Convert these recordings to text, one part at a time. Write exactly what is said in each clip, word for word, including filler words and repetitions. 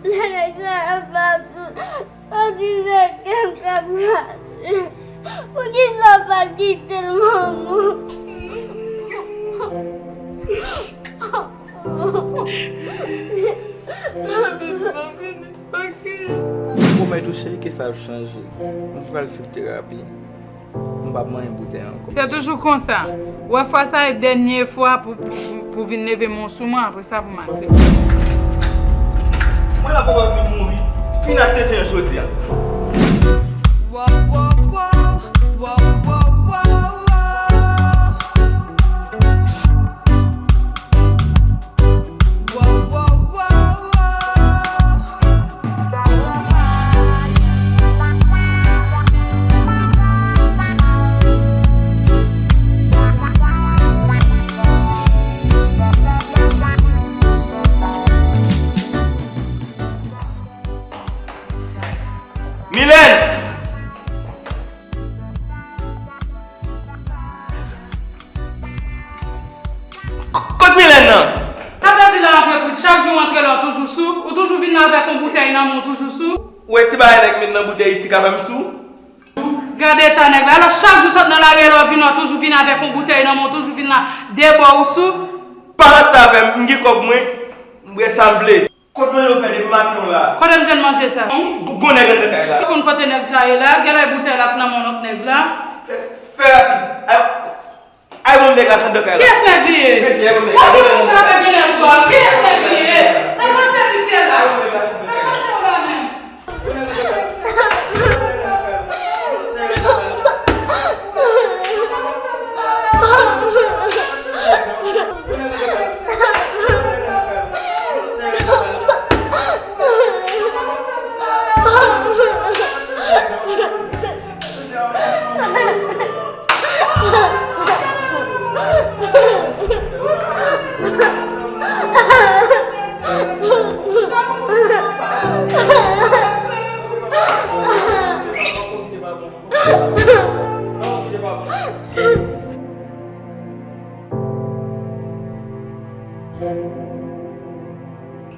Lè nèg sa ap pase, on dirait kè m ka kraze. Poukisa w pa kite l, manman? Ou pwomèt ou cheri ke sa ap chanje. Nou pral swiv terapi. M p ap manyen boutèy ankò. Se toujou konsa. Ou wè fwa sa e dènye fwa pou, pou, pou, pou vin leve men w sou mwen, apre sa pou m aksepte. Mwen la poko fin mouri. Fin ak tenten an jodi a. Milèn! Kot Milèn nan? Sa vle di lè w antre pou chak jou w antre la w toujou sou? Ou toujou vin la avèk yon boutèy nan men w toujou sou? Ou wè ti bagay nèg met nan boutèy isi ka fè m sou? Gade eta nèg la. Alò chak jou sot nan lari a lè w vin la w toujou vin avèk yon boutèy nan men w toujou vin la de bò ou sou? Pa ranse avè m, m gen kòb mwen, m bwè sa m vle. Kot mwen yo fè depi maten w la? Kote m jwenn manje sa? Gon nèg anndan kay la. Ou konn kote nèg sa ye la? Genlè boutèy la t nan men lòt nèg la. Fè, fè rapid. Ay, ay bon nèg la anndan kay la. Kiyès nèg li ye? Mesye, ay bon nèg la. Mwen gen yon chan avèk genlè bwa. Kiyès nèg li ye? Sa ka sèvi sèl la? Sa ka sèvi la menm?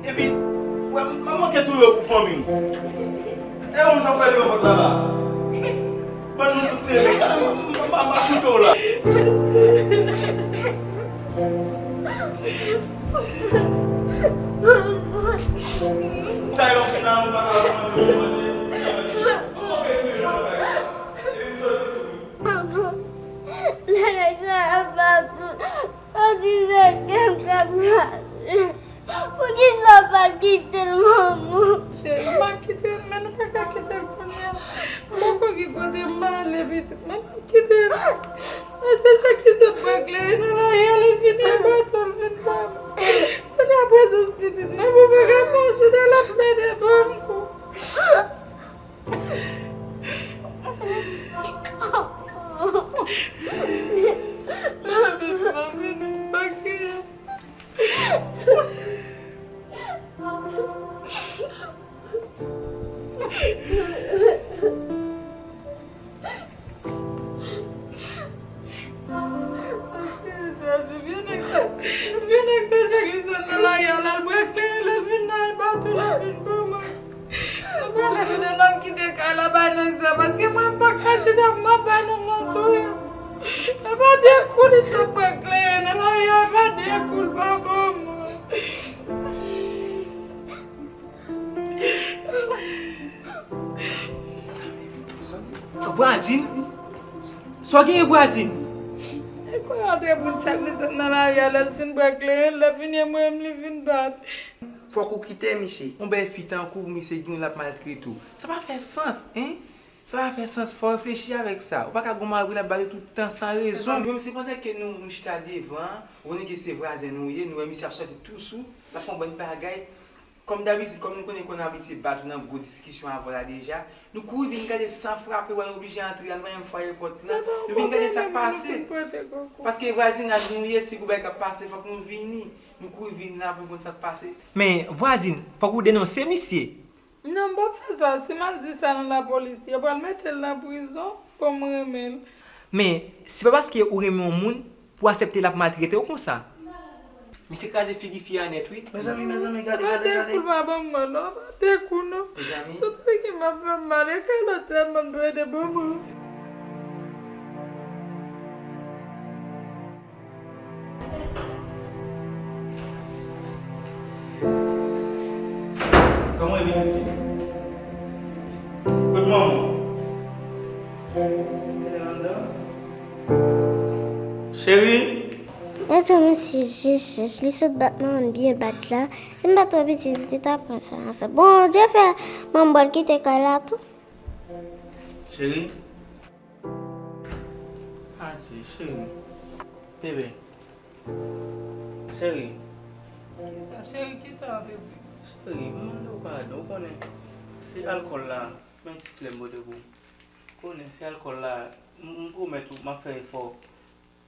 Epi, wè, m ap manke touye w pou fanmi w. E ou menm sa w fè devan pòt la la? Bann moun tout se nèg la, m ap choute w la. Ou ta yon final, ou pa ka manje, manje. Ou manke touye nan bagay sa. Epi m soti tou. Lè nèg sa ap pase, on dirait kè m ka kraze. Poukisa w pa kite l, manman? Cheri, m ap kite l, men nou pa ka kite l kounye a. M poko gen kote m ale, pitit mwen, m ap kite l. Mwen se chak ki sot pran kleren nan lari a, li vin e bato l vin ba m. Kounye a prezans pitit mwen, pou pa ka mache nan l ap mande ban m kou. Vye nèg sa, chak li sot nan lari a, l al bwè kleren, lè l vin nan e bato, l ap vin ban mwen. Mwen prale vide, n ap kite kay la bay nèg sa, paske mwen m pa ka chita, m ap bay nonm lan touye. E pa de kou li sot bwè kleren nan lari a, e pa de kou l pa ban mwen. Vwazin? Sa w genyen, vwazin? E kò antre pou n chak li sot nan lari a, lè l fin bwè kleren, lè fini e mwen menm li vin bat. Fòk ou kite misye. Yon bèl fi tankou w, misye di w l ap maltrete w. Sa pa fè sans, en? Sa pa fè sans, fò w reflechi avèk sa. Ou pa ka gon mari l ap bat ou tout tan san rezon. Menm si pandan ke nou, nou chita devan an, ou konnen ke se vwazen nou ye, nou wè misye ap sòti tou sou, l ap fè yon bann bagay. Kòm dabitid, kòm nou konnen ke w abitye bat ou nan gwo diskisyon avè w la deja, nou kouri vin gade san frape, wè nou oblije antre la, nou pa janm fraye pòt la, nou vin gade sa k pase. Paske vwazinaj nou ye, si gon bagay k ap pase, fòk nou vini. Nou kouri vin la pou n konn sa k pase. Men, vwazin, fòk ou denonse misye. Non, m p ap fè sa. Si m al di sa nan lapolis, yo pral mete l nan prizon, bon, m renmen l. Men, se pa paske ou renmen yon moun pou w aksepte l ap maltrete w konsa. Misye kraze figi fi a nèt, wi. Mezanmi, mezanmi, gade, gade, gade. Pa de kou, pa ban m mal, non, pa de kou, non. Mezanmi. Tout figi m ap fè m mal, e kalòt sèlman m dwe de ban mwen. Kòman e pitit fi? Kot manman? Cheri? Gade yon mesye je chèch, li sot bat manman m byen bat la. Si m pa twò piti, li te ta pran sa anfen. Bondye fè manman m kite kay la tou. Cheri? Adje, cheri. Bebe. Cheri. Kisa, cheri, kisa, bebe? Cheri, m mande w padon, ou konnen se alkòl la, men ti flè m pote pou ou. Konnen se alkòl la, m, m pwomèt ou, m ap fè efò.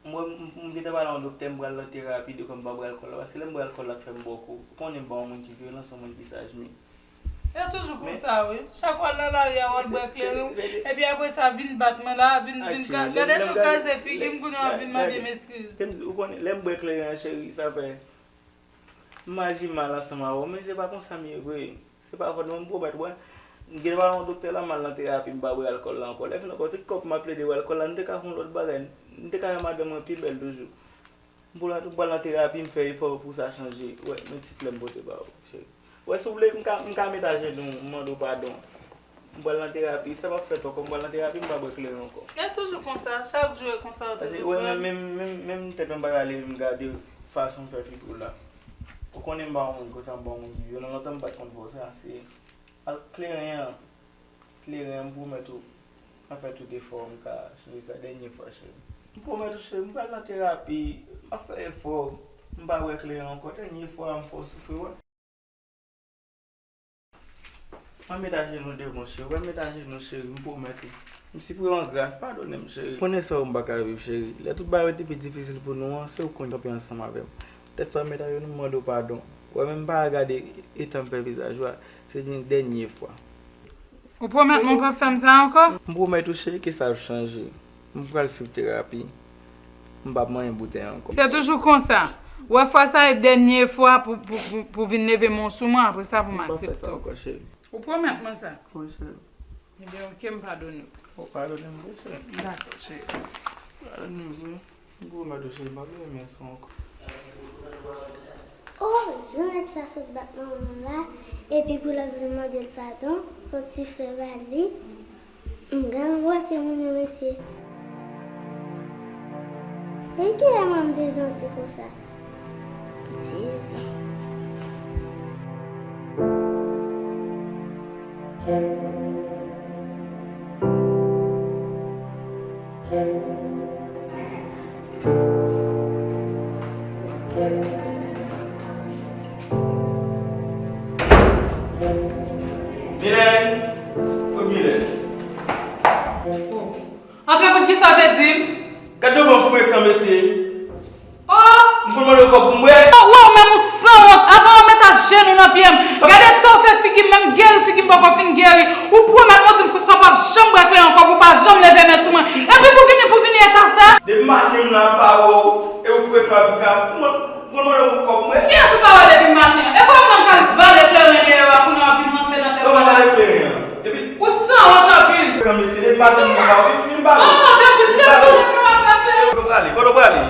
M wè m, m, m gentan pale yon doktè, m pral nan terapi, de kòm m pa bwè alkòl la, paske lè m bwè alkòl la ap fè m bòkò. Ou konnen m pa yon moun ki vyolans, yon moun ki saj, men. E toujou konsa, wi. Chak w al nan lari a, w al bwè kleren, epi apre sa, vin bat mwen la, vin, vin ka-, gade jan w kraze figi m, kounye a w ap vin mande m eskiz. Ou konnen, lè m bwè kleren an, cheri, sa fè m aji mal ansanm avè w, men se pa konsa m ye vre. Se pa fòt mwen, m pwomèt, wè. M gen pral yon doktè la, m al nan terapi, m pa bwè alkòl la ankò. Lè fini ankò, tout kòb m ap plede bwè alkòl la, m te ka fè yon lòt bagay. M te ka wè madanm mwen pi bèl toujou. M pou la tou, m pral nan terapi, m fè efò pou sa chanje. Wè, men ti flè m pote ba ou, cheri. Wè, si w vle, m ka, m ka met ajenou, m mande w padon. M pral nan terapi, sa p ap fèt ankò, m pral nan terapi, m pa bwè kleren ankò. E toujou konsa, chak jou e konsa, ou toujou fè. Paske, wè, menm, menm, menm, menm tèt mwen pa ka leve, m gade fason w fè figi w la. Ou konnen m pa yon moun konsa, m pa yon moun ki vyolan, lontan m pa t konn fè w sa, se al kleren an, kleren an, m pwomèt ou, m ap fè tout efò m ka, cheri, sa dènye fwa, cheri. M pwomèt ou, cheri, m pral nan terapi, m ap fè efò, m pa bwè kleren ankò, dènye fwa, m fè w soufri, wè. Mwen met ajenou devan w, cheri. Mwen met ajenou, cheri, m pwomèt ou. M sipriye w an gras, padone m, cheri. Konnen san ou m pa ka viv, cheri. Lè tout bagay yo te pi difisil pou nou an, se ou k konn kanpe ansanm avè m. Dèfwa m met ajenou, m mande w padon. Ou wè, menm m pa ka gade eta m fè vizaj ou a, se yon dènye fwa. Ou pwomèt mwen w p ap fè m sa ankò? M pwomèt ou, cheri, ke sa ap chanje. M pral swiv terapi. M p ap manyen boutèy ankò. Se toujou konsa. Ou wè, fwa sa e dènye fwa pou, pou, pou, pou vin leve men w sou mwen, apre sa pou m aksepte w. M p ap fè sa ankò, cheri. Ou pwomèt mwen sa? Wi, cheri. Ebyen, oke, m padone w. Ou padone m vre, cheri? Dakò, cheri. Padone m vre. M pwomèt ou, cheri, m p ap leve men sou w ankò. O, jan nèg sa sot bat manman m la, epi pou l ap vin mande l padon, yon ti frè pa li. M gen anvwase moun yo, mesye. Depi kilè manman m te janti konsa? Jezi. Milèn! Kot Milèn? Antre, poukisa w te di m? Gad jan w frekan, mesye! Oh! M konn mande w kòb pou m bwè. Oh, wè, ou menm ou sanwont. Avan w met ajenou nan pye m. Gade eta w fè figi m, menm geri figi m poko fin geri. Ou pwomèt mwen w di m konsa w p ap janm bwè kleren ankò, pou w pa janm leve men sou mwen. Epi pou vini, pou vini eta sa. Depi maten m la, m pa wè w. E ou frekan ap di ka. M konn mande w kòb mwen. Kiyès ou pa wè depi maten an? E kòman m pral vale kleren dèyè w a, kounye a w ap vin ranse nan tèt mwen la? Ou sanwont anpil. Frekan, mesye, depi maten m la, wi, vin pale. Ou sanwont anpil, chak jou menm w ap frape. Kote w prale? Kote w prale?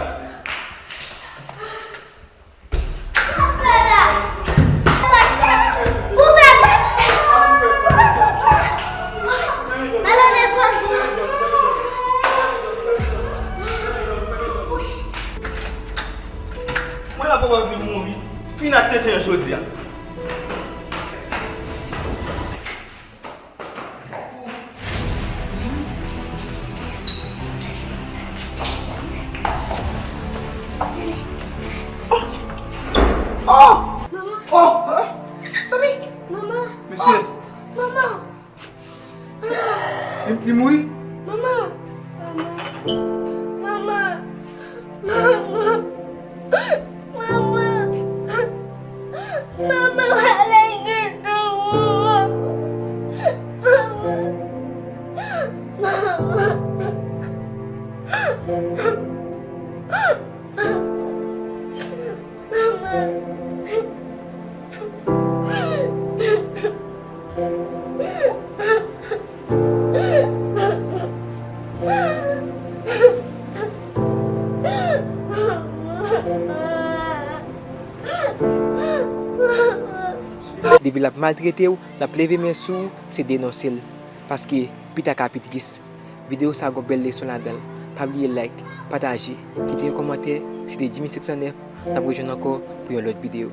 Mwen la poko vin mouri. Fin ak tenten an jodi a. Oh! Manman! Oh! Samy! Manman! Mesye! Oh! Manman! Li, li mouri? Manman! Manman! Manman! Manman! Manman! Manman, pa lage nou! Manman! Manman! Manman! Depi l ap maltrete w, l ap leve men sou ou, se denonse l. Paske pita ka pi tris. Videyo sa gon bèl leson ladan l. Pa bliye like, pataje, kite yon kòmantè. Se te Jimmy senk san nèf, n ap rejwenn ankò pou yon lòt videyo.